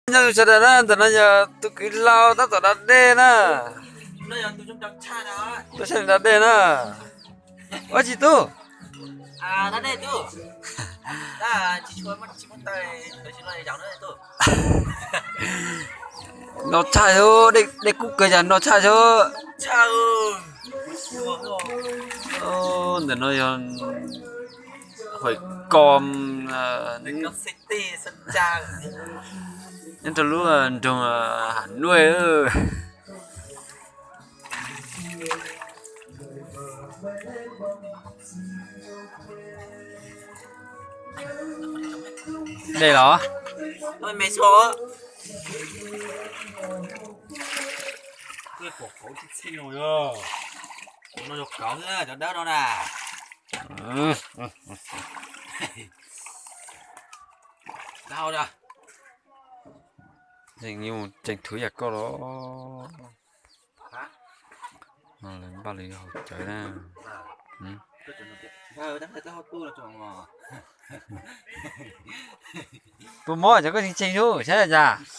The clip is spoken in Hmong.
Nyob zoo sawv daws na, ntawm no yog tus kwv Hlau tab tom da dej na. Tus sab da dej na. Ua tsis tub. No tshaj xyov, dej kub kawg yog no tshaj xyov. Ntawm no yog Huais Kom, nyob rau lub nroog Ham Nuaj. Dej los? Pom kauv txheej txheej no yog, no yog kauv xwb, cov dawb no na. Yeej yuav tseem thwv yam koj los. Lawv npaj li haus cawv na. Tus mob cov koj tseem tseem lub saib cas.